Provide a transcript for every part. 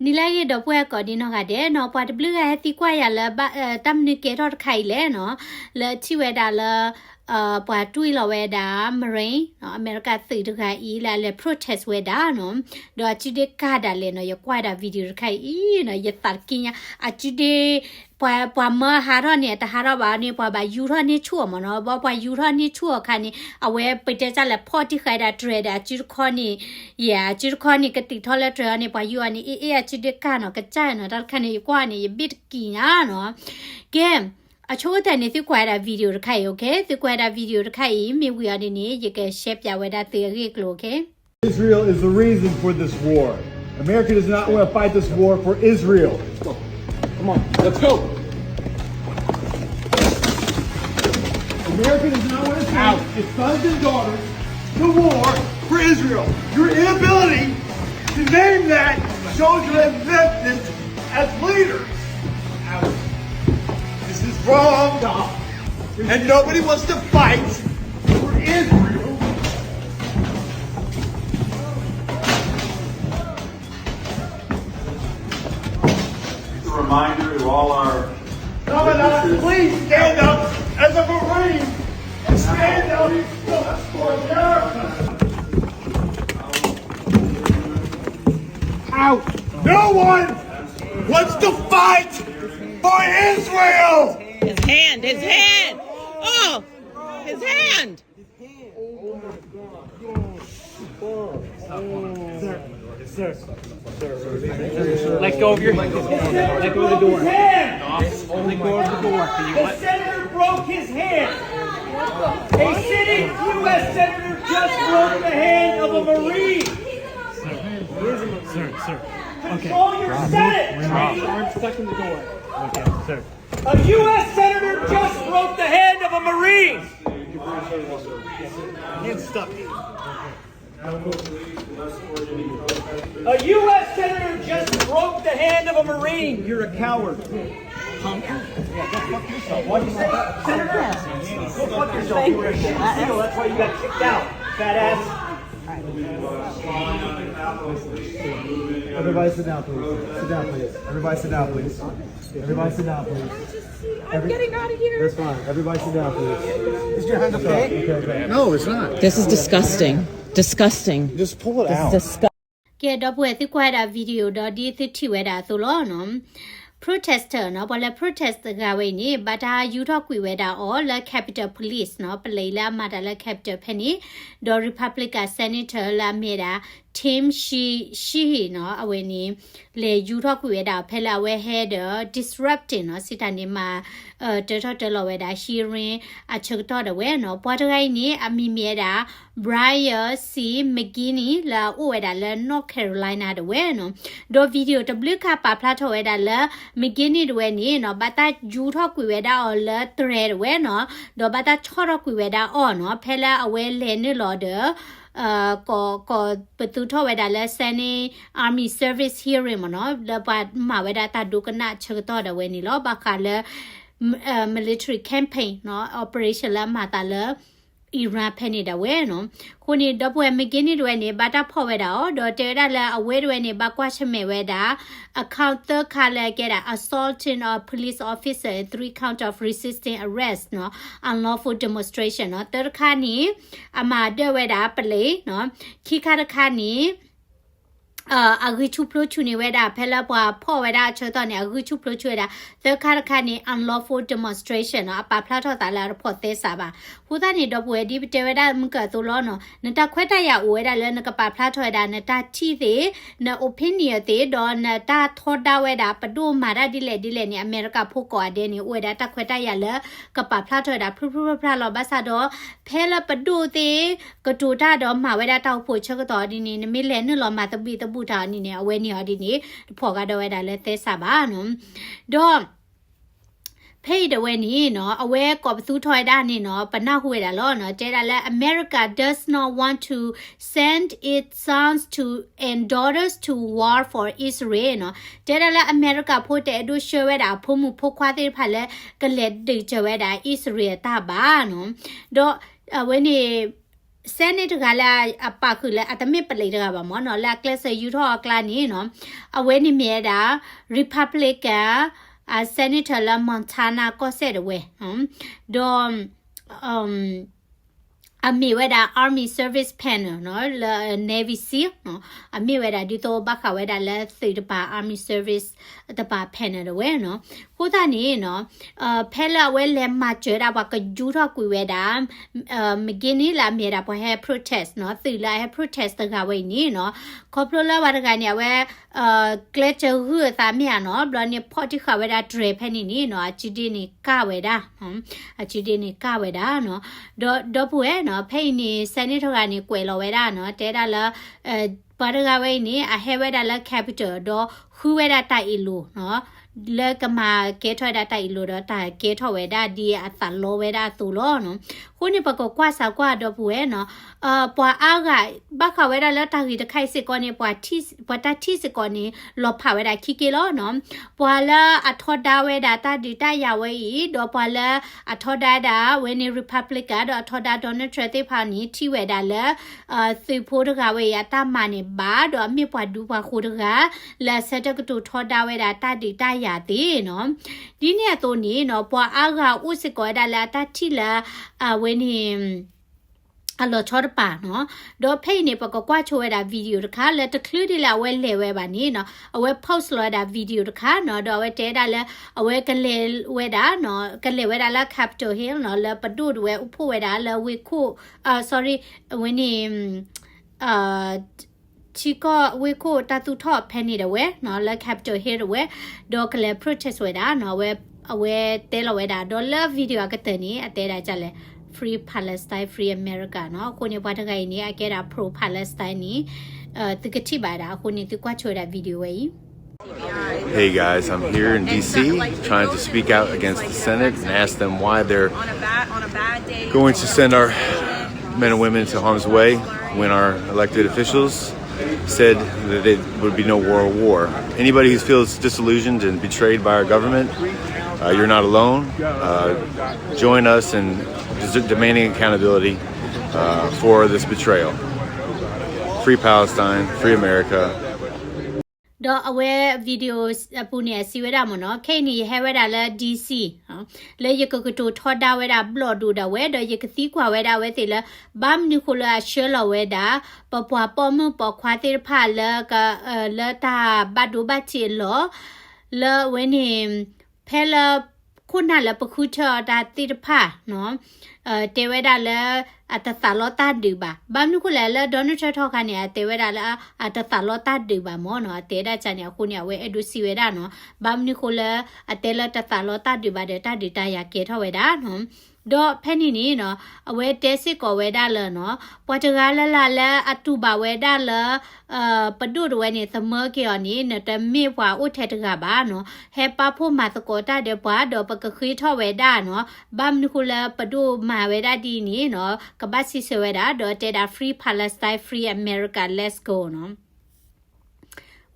နံၤလၢအဂ့ၤ ဒီပုၢ်ဝဲၢ်ကိးဒံနီၢ်ဂၤဒဲးနီၤ, ပှၤတဘျုးဂၤဟဲသံကွၢ်ယၤလၢ တၢ်မနုၤကဲထီၣ်တခါအံၤလဲၣ်နီၤ, လၢထံၣ်ဝဲဒၣ်လၢ ပှၤတွံၢ်လီၤဝဲဒၣ် Marine နီၤ, အမဲရကၤသုးတဂၤအံၤလၢအလဲၤ protest ဝဲဒၣ်နီၤ, ဒီးအစုဒ့ကၢ်ဒၣ်လဲာ်နီၤ, ယကွၢ်ဒၣ် video တခါအံၤနီၤ, ယသးတကံညါ, အစုဒ့ ပှၤ ပှၤမၢဟးထီၣ်န့ၣ် တဟးထီၣ်ဘၣ်န့ၣ် ပှၤဘၣ်ယူၤထီၣ်န့ၢ်ဆူၣ်အီၤမ့ၢ်နီၤ, ဘၣ်ပှၤယူၤထီၣ်န့ၢ်ဆူၣ်အီၤခါန့ၣ် အဝဲပတဲတၢ်လဲၤဖီၣ်တံၢ်ဃာ်ဒၣ်တြဲၤဒီးအစုတခီန့ၣ်, ယဲ အစုတခီန့ၣ် ကတံာ်ထီၣ်လၢတြဲၤအီၤန့ၣ် ပှၤယူၤအီၤန့ၣ် အ့ၣ်အ့ၣ် အစုဒ့ကၢ်နီၤ, ကစၢ်နီၤ, တၢ်တခါန့ၣ် ယကွၢ်န့ၣ် ယဘ့ၣ်တကံညါနီၤ, ကဲ အဆိကတၢၢ်န့ၣ် သုကွၢ်ဝဲဒၣ် video တခါအံၤ, okay, သုကွၢ်ဝဲဒၣ် video တခါအံၤ မ့ၢ်ဝံၤအီၤဒ်န့ၣ် ယက share ပၠးဝဲဒၣ်သုအဂ့ၢ်အကျိၤ, okay? Israel is the reason for this war. America does not want to fight this war for Israel. Come on, let's go. America does not want to send its sons and daughters to war for Israel. Your inability to name that shows your ineptness as leaders. This is wrong. And nobody wants to fight for Israel. Just a reminder to all our Commandant, please stand up as a Marine. Stand up for America. Out. No one wants to fight for Israel. His hand, his hand. Oh, his hand. Sir, sir, sir. Let go of your hand. Let go of the door. Let go of the door. The senator broke his hand. A sitting U S senator just broke the hand of a Marine. Sir, sir, sir. Control your Senate. Your arm's stuck in the door. Okay, sir. A U S senator just broke the hand of a Marine. Hands stuck. A U S senator just broke the hand of a Marine. You're a coward. Punk. Yeah, go fuck yourself. Why'd you say that? Senator? Go fuck yourself. You were a shit seal. That's why you got kicked out. Fat ass. Everybody sit down, please. Sit down, please. Everybody sit down, please. Everybody sit down, please. I'm getting out of here. That's fine. Everybody sit down, please. Is your hand okay? Okay, okay. No, it's not. This is disgusting. Disgusting. Just pull it out. This is disgusting. ကဲ ဒီပုၢ်ဝဲၢ် သုကွၢ်ဝဲဒၣ် video ဒီးဒ်သုထံၣ်ဝဲဒၣ်အသိးလီၤနီၤ, protester နီၤ, ပှၤလၢ protest တဂၤဝဲအံၤန့ၣ် ဘၣ်တၢ်ယူၤထီၣ်ကွံာ်ဝဲဒၣ်အီၤလၢ Capitol Police နီၤ, ပလံးလၢအမၤတၢ်လၢ Capitol ဖဲန့ၣ်, ဒီး Republican Senator လၢအမ့ၢ်ဒၣ် Tim Sheehy နီၤ, အဝဲန့ၣ် လဲၤယူၤထီၣ်ကွံာ်ဝဲဒၣ်အီၤ ဖဲလၢအဝဲဟဲဒီး disrupting နီၤ, စံးတၢ်န့ၣ် မၤ တၢထီၣ်တၢလီၤဝဲဒၣ် hearing အဆၢကတီၢ်ဒၣ်ဝဲနီၤ. ပှၤတဂၤအံၤန့ၣ် အမံၤမ့ၢ်ဝဲဒၣ် Brian C McGinnis လၢအအိၣ်ဝဲဒၣ်လၢ North Carolina ဒၣ်ဝဲနီၤ. ဒီး video တဘျုးခါပာ်ဖျါထီၣ်ဝဲဒၣ်လၢ McGinnis ဒၣ်ဝဲန့ၣ်နီၤ, ဘၣ်တၢ်ယူၤထီၣ်ကွံာ်ဝဲဒၣ်အီၤလၢတြဲၤဒၣ်ဝဲနီၤ, ဒီးဘၣ်တၢ်ဆီၣ်ထီၣ်ကွံာ်ဝဲဒၣ်အီၤနီၤ, ဖဲလၢအဝဲလဲၤနုာ်လီၤဒီး ကီး ကီးပသူထီၣ်ဝဲဒၣ်လၢ Senate Armed Services Hearing မ့ၢ်နီၤ, လၢပှၤမၤဝဲဒၣ်တၢ်ဒိကနၣ်အဆၢကတီၢ်ဒၣ်ဝဲန့ၣ်လီၤ. ဘၣ်ဃးလၢ military campaign နီၤ, operation လၢအမၤသးလၢ Iran ဖဲန့ၣ်ဒၣ်ဝဲနီၤ. အဃိန့ၣ် ဒီပုၢ်ဝဲၢ် McGinnis ဒၣ်ဝဲန့ၣ် ဘၣ်တၢ်ဖီၣ်ဝဲဒၣ်အီၤ ဒီးတဲဝဲဒၣ်လၢအဝဲဒၣ်ဝဲန့ၣ် ဘၣ်ကွၢ်ဆၢၣ်မဲာ်ဝဲဒၣ် အ count သၢခါလၢအကဲဒၣ် assaulting a police officer and three count of resisting arrest နီၤ, unlawful demonstration နီၤ. သၢတခါန့ၣ် အမၤဒၢၣ်ဝဲဒၣ်ပလံးနီၤ. ခံခါတခါန့ၣ် အဂံၢ်ဆူၣ်ဖျိဆူၣ်န့ၢ်ဝဲဒၣ် ဖဲလၢပှၤဖီၣ်ဝဲဒၣ်အဆၢကတီၢ်န့ၣ် အဂံၢ်ဆူၣ်ဖျိဆူၣ်ဝဲဒၣ်. သၢခါတခါန့ၣ် unlawful demonstration နီၤ, အပာ်ဖျါထီၣ်သးလၢအတဖိးသဲစးဘၣ်. အဃိသတးန့ၣ် ဒီပုၢ်ဝဲၢ် ဒ်ပတဲဝဲဒၣ်မုၢ်ကၢအသိးလီၤနီၤ, နတၢ်ခွဲးတၢ်ယာ်အိၣ်ဝဲဒၣ်လၢနကပာ်ဖျါထီၣ်ဝဲဒၣ် နတၢ်ထံၣ်သ့, န opinion သ့, ဒီးနတၢ်ထီဒါဝဲဒၣ် ပဒိၣ်မၤတၢ်ဒ်လဲၣ်ဒ်လဲၣ်န့ၣ် အမဲရကၤဖိကိးဂၤဒဲးန့ၣ် အိၣ်ဝဲဒၣ်တၢ်ခွဲးတၢ်ယာ်လၢ ကပာ်ဖျါထီၣ်ဝဲဒၣ် ဖျုဖျုဖျါဖျါလီၤ. ဘၣ်ဆၣ်ဒီး ဖဲလၢပဒိၣ်သ့ၣ် ကတိၤတၢ်ဒီးမၤဝဲဒၣ်တၢ်အိၣ်ဖှိၣ်အဆၢကတီၢ်ဒ်န့ၣ် နမ့ၢ်လဲၤနုာ်လီၤမၤသဘံၣ်သဘုၣ်တၢ်အီၤဒ်န့ၣ် အဝဲန့ၣ်အီၤဒ်န့ၣ် တဖိးဂၤဒီးဝဲဒၣ်လၢသဲစးဘၣ်နီၤ. ဒီး ဖဲအံၤဒၣ်ဝဲန့ၣ်နီၤ အဝဲကိးပသူထီၣ်ဝဲဒၣ်န့ၣ်နီၤ ပနၢ်ဟူဝဲဒၣ်လီၤနီၤ တဲဒၣ်လၢ America does not want to send its sons to and daughters to war for Israel နီၤ. တဲဒၣ်လၢအမဲရကၤဖိတအဲၣ်ဒိးဆှၢဝဲဒၣ်အဖိမုၣ်ဖိခွါသ့ၣ်တဖၣ်လၢ ကလဲၤဒုးစၢၤဝဲဒၣ်အံၣ်စရ့လးတၢ်ဘၣ်နီၤ. ဒီးအဝဲန့ၣ် Senate တဂၤလၢအပာ်ဃုာ်လၢအတမ့ၢ်ပလံးတဂၤဘၣ်မ့ၢ်နီၤ, လၢအကျဲးစၢးယူထီၣ်အကျါန့ၣ်နီၤ, အဝဲန့ၣ်မ့ၢ်ဝဲဒၣ် Republican Senator လၢ Montana ကီၢ်စဲၣ်တဝဲ, ဒီး အမ့ၢ်ဝဲဒၣ် Army Service Panel နီၤ, လၢ Navy SEAL နီၤ, အမ့ၢ်ဝဲဒၣ်ဒ်သိးဘၣ်ဃးဝဲဒၣ်လၢသုးတပၤ Army Service တပၤ panel တဝဲနီၤ. အဃိသတးန့ၣ်နီၤ, ဖဲလၢအဝဲလဲၤမၤစၢၤဝဲဒၣ်ပှၤကယူထီၣ်ကွံာ်ဝဲဒၣ် မ့ၢ်က့န့ၣ်လၢအမ့ၢ်ဝဲဒၣ်ပှၤဟဲ protest နီၤ, သုးလၢအဟဲ protest တဂၤဝဲအံၤန့ၣ်နီၤ, ခီဖျိလၢပှၤတဂၤန့ၣ် အဝဲ ကျဲးစၢးဂုာ်အသးမ့ၢ်ဧါနီၤ, ဘျီန့ၣ် ဖီၣ်တံၢ်ဃာ်ဝဲဒၣ်တြဲၤဖဲန့ၣ်န့ၣ်နီၤ, အစုဒ့န့ၣ်ကၢ်ဝဲဒၣ်, အစုဒ့န့ၣ်ကၢ်ဝဲဒၣ်နီၤ. ဒီးဒီပုၢ်ဝဲၢ်နီၤ, ဖဲအံၤန့ၣ် Senate တဂၤန့ၣ် ကွဲးလီၤဝဲဒၣ်နီၤ, တဲဒၣ်လၢ ပှၤတဂၤဝဲအံၤန့ၣ် အဟဲဝဲဒၣ်လၢ Capitol ဒီးဃုဝဲဒၣ်တၢ်အ့ၣ်လိာ်နီၤ, လၢကမၤကဲထီၣ်ဝဲဒၣ်တၢ်အ့ၣ်လိာ်ဒီးတၢ်ကဲထီၣ်ဝဲဒၣ်ဒ်အသးလီဝဲဒၣ်အသိးလီၤနီၤ. အဃိန့ၣ် ပကကွၢ်စၢၤကွၢ်ဒီပုၢ်ဝဲၢ်နီၤ, ပှၤအါဂၤ ဘၣ်ဃးဝဲဒၣ်လၢတၢ်ဂ့ၢ်တခါအံၤစ့ၢ်ကီးန့ၣ် ပှၤတၢ်ထံၣ်စ့ၢ်ကီးန့ၣ် လီၤဖးဝဲဒၣ်ခံက့လီၤနီၤ. ပှၤလၢအထီဒါဝဲဒၣ်တၢ်ဒုးတၢ်ယၤဝဲအံၤ ဒီးပှၤလၢအထီဒါဒၣ်ဝဲန့ၣ် Republican ဒီးအထီဒါ Donald Trump သ့ၣ်တဖၣ်န့ၣ် ထံၣ်ဝဲဒၣ်လၢ သုးဖိတဂၤဝဲအံၤအတၢ်မၤန့ၣ်ဘၣ် ဒီးအမ့ၢ်ပှၤဒူပှၤဃိၤတဂၤ လၢအဆၢထၢၣ်ကတိၤထီဒါဝဲဒၣ်တၢ်ဒုးတၢ်ယၤသ့နီၤ. ဒ်န့ၣ်အသိးန့ၣ်နီၤ ပှၤအါဂၤအိၣ်စ့ၢ်ကီးဝဲဒၣ်လၢအတၢ်ထံၣ်လၢ အဝဲန့ၣ် အလီၤဆီတပၤနီၤ. ဒီးဖဲအံၤန့ၣ် ပကကွၢ်ဆိဝဲဒၣ် video တခါ လၢတချုးဒ်လၢအဝဲလဲၤဝဲဘၣ်န့ၣ်နီၤ အဝဲ post လီၤဝဲဒၣ် video တခါနီၤ ဒီးအဝဲတဲဒၣ်လၢ အဝဲကလဲၤဝဲဒၣ်နီၤ ကလဲၤဝဲဒၣ်လၢ Capitol Hill နီၤ လၢပဒိၣ်ဒဝဲအိၣ်ဖှိၣ်ဝဲဒၣ်လၢဝ့ၢ်ခိၣ် sorry အဝဲန့ၣ် ထံကီၢ်ဝ့ၢ်ခိၣ်တၢ်သူၣ်ထီၣ်ဖဲန့ၣ်ဒဝဲနီၤ လၢ Capitol Hill ဒဝဲ ဒီးကလဲၤ protest ဝဲဒၣ်နီၤ အဝဲ အဝဲတဲလီၤဝဲဒၣ် ဒီးလၢ video အကတၢၢ်န့ၣ် အတဲဒၣ်ဒ်လဲၣ် Free Palestine, Free America နီၤ. အဃိန့ၣ် ပှၤတဂၤအံၤန့ၣ် အကဲဒၣ် pro Palestine န့ၣ် သုကထံၣ်ဘၣ်ဒၣ် အဃိန့ၣ် သုကွၢ်ဆိဝဲဒၣ် video ဝဲအံၤ Hey guys, I'm here in D C trying to speak out against the Senate and ask them why they're going to send our men and women to harm's way when our elected officials said that there would be no more war. Anybody who feels disillusioned and betrayed by our government, uh, you're not alone. Uh, join us in des- demanding accountability uh, for this betrayal. Free Palestine, free America. ဒီးအဝဲ video အပူၤန့ၣ် အစံးဝဲဒၣ်မ့ၢ်နီၤ ခဲအံၤန့ၣ် ယဟဲဝဲဒၣ်လၢ D C လၢယကကတိၤထီဒါဝဲဒၣ်ဘျီၣ်ဒိၣ်ဒၣ်ဝဲ ဒီးယကသံကွၢ်ဝဲဒၣ်အဝဲသ့ၣ်လၢ ဘၣ်မနုၤဃိလၢအဆှၢလီၤဝဲဒၣ် ပပှၤပိာ်မုၣ်ပိာ်ခွါသ့ၣ်တဖၣ်လၢ လၢတၢ်ဘၣ်ဒိဘၣ်ထံးအလီၢ် လၢအဝဲန့ၣ် ဖဲလၢ ခိၣ်နၢ်လၢပဃုထၢအီၤတၢ်သ့ၣ်တဖၣ် တဲဝဲဒၣ်လၢ အတသးလီတၢ်ဒုးဘၣ်. ဘၣ်မနုၤဃိလဲၣ်လၢ Donald Trump ထီၣ်ခါန့ၣ် အတဲဝဲဒၣ်လၢ အတသးလီတၢ်ဒုးဘၣ်မ့ၢ်နီၤ အတဲဒၣ်န့ၣ် အဃိန့ၣ် အဝဲအဲၣ်ဒိးစံးဝဲဒၣ်နီၤ ဘၣ်မနုၤဃိလၢ အတဲလၢတသးလီတၢ်ဒုးဘၣ်ဒီး တၢ်ဒုးတၢ်ယၤကဲထီၣ်ဝဲဒၣ်နီၤ ဒီးဖဲန့ၣ်န့ၣ်နီၤ အဝဲတဲစ့ၢ်ကီးဝဲဒၣ်လၢနီၤ ပှၤတဂၤလၢ်လၢ်လၢအတူၢ်ဘၣ်ဝဲဒၣ်လၢ ပဒိၣ်တဝဲန့ၣ် သမၢက့ၤအီၤန့ၣ် နတမ့ၢ်ပှၤအိၣ်ထဲတဂၤဘၣ်နီၤ ဟဲပာ်ဖှိၣ်မၤသကိးတၢ်ဒီးပှၤ ဒီးပကဃ့ထီၣ်ဝဲဒၣ်နီၤ ဘၣ်မနုၤဃိလၢပဒိၣ်မၤဝဲဒၣ်ဒ်အံၤန့ၣ်နီၤ ကဘၣ်စံးဆၢဝဲဒၣ် ဒီးတဲဒၣ် Free Palestine, Free America, let's go နီၤ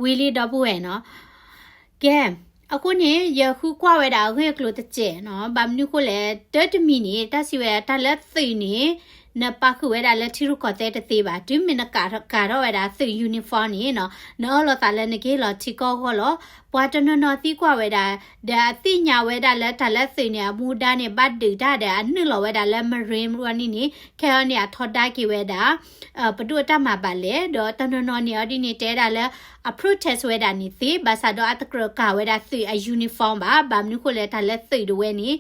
ဝံၤလံဒီပုၢ်ဝဲၢ်နီၤ ကဲ အဃိန့ၣ် ယဃုကွၢ်ဝဲဒၣ်အဂ့ၢ်အကျိၤတစဲးနီၤ ဘၣ်မနုၤဃိလဲၣ် တၢ်တမံၤန့ၣ် တၢ်စံးဝဲဒၣ်တၢ်လၢသုးန့ၣ် နပာ်ဃုာ်ဝဲဒၣ်လၢထံရူၢ်ကီၢ်သဲးတသ့ဘၣ် တုၤမ့ၢ်နကးထီၣ်ဝဲဒၣ်သုး uniform န့ၣ်နီၤ နအၢၣ်လီၤသးလၢနကဟ့ၣ်လီၤထံကီၢ်အဂီၢ်လီၤ ပှၤတနီၤနီၤသံကွၢ်ဝဲဒၣ် ဒီးအသ့ၣ်ညါဝဲဒၣ်လၢတၢ်လၢသုးန့ၣ် အမူဒါန့ၣ် ဘၣ်ဒုးတၢ်ဒီးအနုာ်လီၤဝဲဒၣ်လၢ Marine အဂီၢ်န့ၣ်န့ၣ် ခဲအံၤန့ၣ် အထီဒါက့ၤဝဲဒၣ် ပဒိၣ်အတၢ်မၤဘၣ်လဲၣ် ဒီးတနီၤနီၤန့ၣ်အီၤဒ်န့ၣ် တဲဒၣ်လၢ အ protest ဝဲဒၣ်န့ၣ်သ့ ဘၣ်ဆၣ်ဒီးအတကြၢးကၤဝဲဒၣ်သုးအ uniform ဘၣ် ဘၣ်မနုၤဃိလဲၣ် တၢ်လၢသုးတဝဲန့ၣ်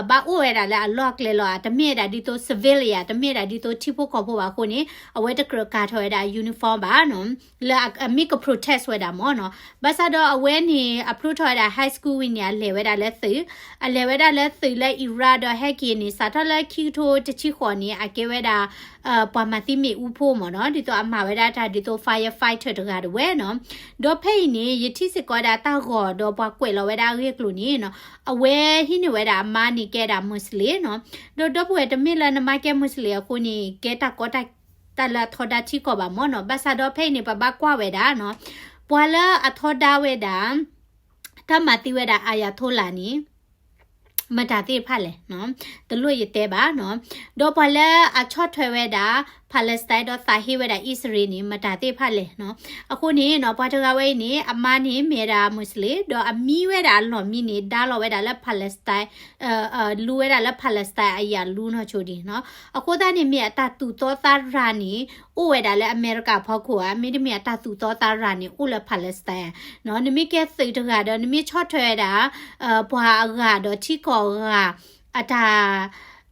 ဘၣ်အိၣ်ဝဲဒၣ်လၢအလီၢ်အကျဲလီၤ တမ့ၢ်ဝဲဒၣ်ဒ်သိး civilian တမ့ၢ်ဝဲဒၣ်ဒ်သိးထံဖိကီၢ်ဖိဘၣ်အဃိန့ၣ် အဝဲတကြၢးကၤထီၣ်ဝဲဒၣ် uniform ဘၣ်နီၤ လၢအမ့ၢ်က protest ဝဲဒၣ်မ့ၢ်နီၤ ဘၣ်ဆၣ်ဒီးအဝဲန့ၣ် အဖျိထီၣ်ဝဲဒၣ် high school ဝံၤန့ၣ် အလဲၤဝဲဒၣ်လၢသုး အလဲၤဝဲဒၣ်လၢသုးလၢ Iraq ဒီးဟဲက့ၤန့ၣ် စးထီၣ်လၢခံကထိတဆံဃိးန့ၣ် အကဲဝဲဒၣ် ပှၤမၤသံမ့ၣ်အူဖိမ့ၢ်နီၤ ဒ်သိးအမၤဝဲဒၣ်တၢ်ဒ်သိး firefighter တဂၤတဝဲနီၤ ဒီးဖဲအံၤန့ၣ် ယထံၣ်စ့ၢ်ကီးဝဲဒၣ်တၢ်ဂီၤဒီးပှၤကွဲးလီၤဝဲဒၣ်အဂ့ၢ်အကျိၤန့ၣ်နီၤ အဝဲဟံးန့ၢ်ဝဲဒၣ်အမါန့ၣ်ကဲဒၣ် Muslim နီၤ ဒီးဒီပုၢ်ဝဲၢ်တမ့ၢ်လၢနမါကဲ Muslim အဃိန့ၣ် ကဲတၢ်ကီတၢ် တၢ်လၢအထီဒါထံကီၢ်ဘၣ်မ့ၢ်နီၤ ဘၣ်ဆၣ်ဒီးဖဲအံၤန့ၣ် ပဘၣ်ကွၢ်ဝဲဒၣ်နီၤ ပှၤလၢအထီဒါဝဲဒၣ် တၢ်မၤသံဝဲဒၣ် Ayatollah န့ၣ် မတၤသ့ၣ်တဖၣ်လဲၣ်, တလိၣ်ယတဲဘၣ်နီၤ. ဒီးပှၤလၢအဆီၣ်ထွဲဝဲဒၣ် Palestine ဒီးသးဟ့ဝဲဒၣ်အံၣ်စရ့လးန့ၣ် မတၤသ့ၣ်တဖၣ်လဲၣ်နီၤ. အဃိန့ၣ်နီၤ ပှၤတဂၤဝဲအံၤန့ၣ် အမါန့ၣ်မ့ၢ်ဝဲဒၣ် Muslim ဒီးအမံဝဲဒၣ်အလီၢ်မံန့ၣ် ဒါလီၤဝဲဒၣ်လၢ Palestine လူဝဲဒၣ်လၢ Palestine အယၤလူနီၢ်ဆိဒံးနီၤ. အဃိသတးန့ၣ် မ့ၢ်အတၢ်သူၣ်သီသးရၤန့ၣ် အိၣ်ဝဲဒၣ်လၢအမဲရကၤဖီခိၣ်ဧါ, မ့တမ့ၢ်အတၢ်သူၣ်သီသးရၤန့ၣ် အိၣ်လၢ Palestine နီၤ. နမ့ၢ်ကဲသုးတဂၤဒီး နမ့ၢ်ဆီၣ်ထွဲဝဲဒၣ် ပှၤအဂၤဒီးထံကီၢ်အဂၤ အတၢ်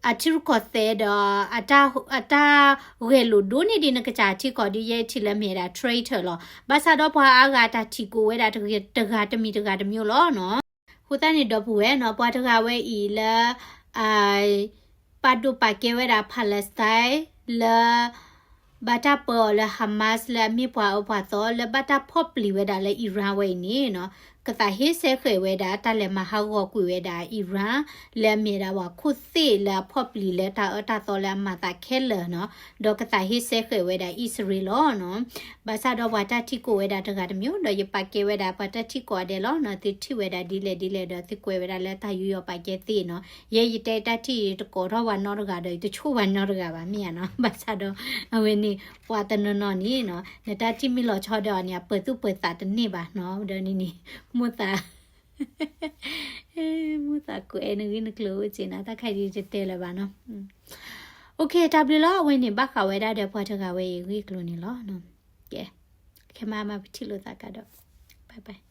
အထံရူၢ်ကီၢ်သဲးဒီး အတၢ်ဂဲၤလိာ်ဒိၣ်န့ၢ်ဒံးနကစၢ်ထံကီၢ်ဒ်ယဲထံၣ်လၢမ့ၢ်ဝဲဒၣ် traitor လီၤ. ဘၣ်ဆၣ်ဒီးပှၤအါဂၤတၢ်ထံၣ်ကိးဝဲဒၣ်တဂၤတမံၤတဂၤတမံၤလီၤနီၤ. အဃိသတးန့ၣ် ဒီပုၢ်ဝဲၢ်နီၤ ပှၤတဂၤဝဲအံၤလၢ ပာ်ဒိၣ်ပာ်ကဲဝဲဒၣ် Palestine လၢ ဘၣ်တၢ်ပၢအီၤလၢ Hamas လၢအမ့ၢ်ပှၤအၢပှၤသီ လၢဘၣ်တၢ်ဖီၣ်ပျံၤဝဲဒၣ်လၢ Iran ဝဲအံၤန့ၣ်နီၤ, ကသးဟ့ၣ်စဲဃဲးဝဲဒၣ် တၢ်လဲၤမၤဟးဂီၤကွံာ်ဝဲဒၣ် Iran လၢအမ့ၢ်ဒၣ်ပှၤခိၣ်သ့ၣ်လၢအဖီၣ်ပျံၤလၢတၢ်အၢတၢ်သီလၢအမၤသးခဲလၢာ်နီၤ, ဒီးကသးဟ့ၣ်စဲဃဲးဝဲဒၣ်အံၣ်စရ့လးလီၤနီၤ. ဘၣ်ဆၣ်ဒီးပှၤတၢ်ထံၣ်ကိးဝဲဒၣ်တဂၤတမံၤဒီး ယပာ်ကဲဝဲဒၣ်ပှၤတၢ်ထံၣ်ကိးဂၤဒဲးလီၤနီၤ, သုထံၣ်ဝဲဒၣ်ဒ်လဲၣ်ဒ်လဲၣ်ဒီး သုကွဲးဝဲဒၣ်လၢတၢ်ယူးယီၣ်ပာ်ကဲသ့နီၤ. ယဲယတဲတၢ်ထံၣ်တကိးထီၣ်ပှၤနီတဂၤဒီး ယတဆိၣ်ပှၤနီတဂၤဘၣ်မ့ၢ်ဧါနီၤ. ဘၣ်ဆၣ်ဒီး အဝဲန့ၣ် ပှၤတနီၤနီၤန့ၣ်နီၤ နတၢ်ထံၣ်မ့ၢ်လီၤဆီဒီးအီၤန့ၣ် အပၢၤသူၣ်ပၢၤသးတန့ၢ်ဘၣ်နီၤ, ဒီးန့ၣ်န့ၣ် မိၢ်သး မိၢ်သးကိးအဲၣ်နဂ့ၢ်နကျိၤအိၣ်က့ၤနၤ တၢ်ခါဒ်ယတဲလၢၤဘၣ်နီၤ. အိၣ်ခ့ တၢ်ဘျုးလီၤ. အဝဲန့ၣ်ဘၣ်ဃးဝဲဒၣ်ဒီးပှၤတဂၤဝဲအံၤဂ့ၢ်ကျိၤန့ၣ်လီၤ. ကဲ ခဲမးမးပထံၣ်လိာ်သးကဒီး bye bye.